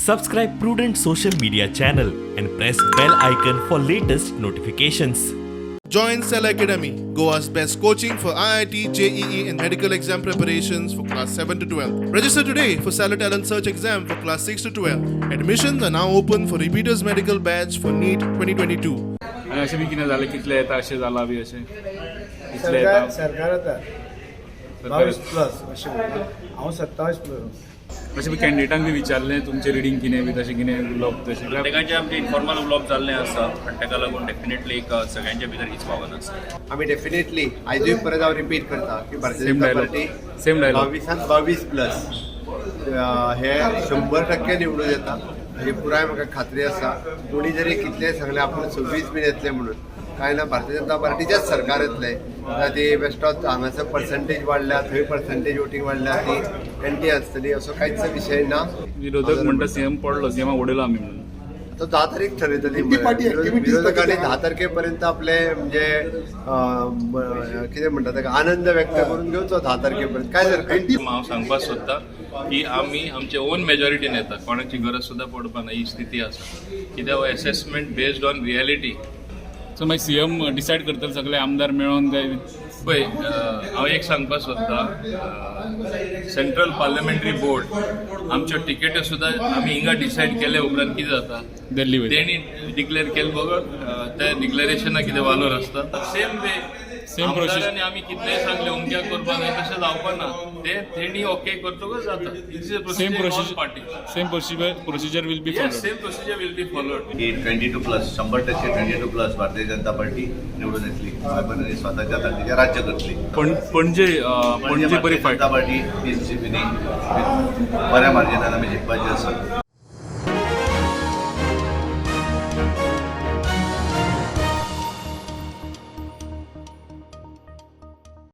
Subscribe Prudent social media channel and press bell icon for latest notifications. Join Cell Academy, Goa's best coaching for IIT, JEE, and medical exam preparations for class 7 to 12. Register today for Stellar Talent Search exam for class 6 to 12. Admissions are now open for repeaters medical batch for NEET 2022. आनी अशें बी कितें जालें, कितले येता अशें जालां बी अशें कितले सरकार येता? सरकार आता 22 प्लस अशें म्हणटा, हांव 27 प्लस. अशें बी कॅन्डिडेटांक बी विचारलें, तुमचें रिडींग कितें बी, तशें कितें उलोवप तशें? प्रत्येकाचें आमचें इन्फॉर्मल उलोवप जाल्लें आसा आनी ताका लागून डेफिनेटली एक सगळ्यांच्या भितर हीच भावना आसा. आमी डेफिनेटली आयजूय परत हांव रिपीट करता की भारतीय Same Janata dialogue. Party Same dialogue. 22त 22 plus हे 100% निवडून येता ही पुराय म्हाका खात्री आसा. कोणी जरी कितलें सांगलें आपूण 26 बीन येतले म्हणून, कांय ना. भारतीय जनता पार्टीचेच सरकार येतलें. आतां ती बेश्टोच हांगासर पर्संटेज वाडल्या, थंय पर्संटेज वोटींग वाडल्या, ती एंटी आसतली असो कांयच विशय ना. विरोधक म्हणटा सीएम पडलो, सीएमाक उडयलो आमी म्हणून. तो 10 तारीख ठरयतली. विरोधकांनी 10 तारखे पर्यंत आपले म्हणजे कितें म्हणटा ताका, आनंद व्यक्त करून घेवचो 10 तारखे पर्यंत, काय हरकत? हांव सांगपाक सोदता की आमी आमचे ओन मेजॉरिटीन येता, कोणाची गरज सुद्दां पडपा ना ही स्थिती आसा, कित्याक हो assessment based on reality. So मागीर सीएम डिसायड करतले सगळे आमदार मेळोन काय? पळय, हांव एक सांगपाक सोदता, सेंट्रल पार्लमेंटरी बोर्ड आमच्यो टिकेट्यो सुद्दां आमी हिंगा डिसायड केले उपरांत कितें जाता? दिल्ली वयता. तेणी डिक्लेअर केले बगर त्या डिक्लेरेशनाक कितें वालोर आसता? Same way Same procedure. आमदारांनी आमी कितलेंय सांगलें अमक्याक करपा जाय, तशें जावपा ना. ते तेणी ओके करतकच जाता. Same procedure. Party. Same procedure will be followed. Same procedure will be followed. की 22 plus, 100% 22 plus Bharatiya Janata party निवडून येतली आणि स्वतःच्या ताकदीचे राज्य करतली. पण पणजे पणजे बरी भारतीय फायट. जनता पार्टी तीन सीटींनी बऱ्या मार्जिनान आमी जिखपाची आसा.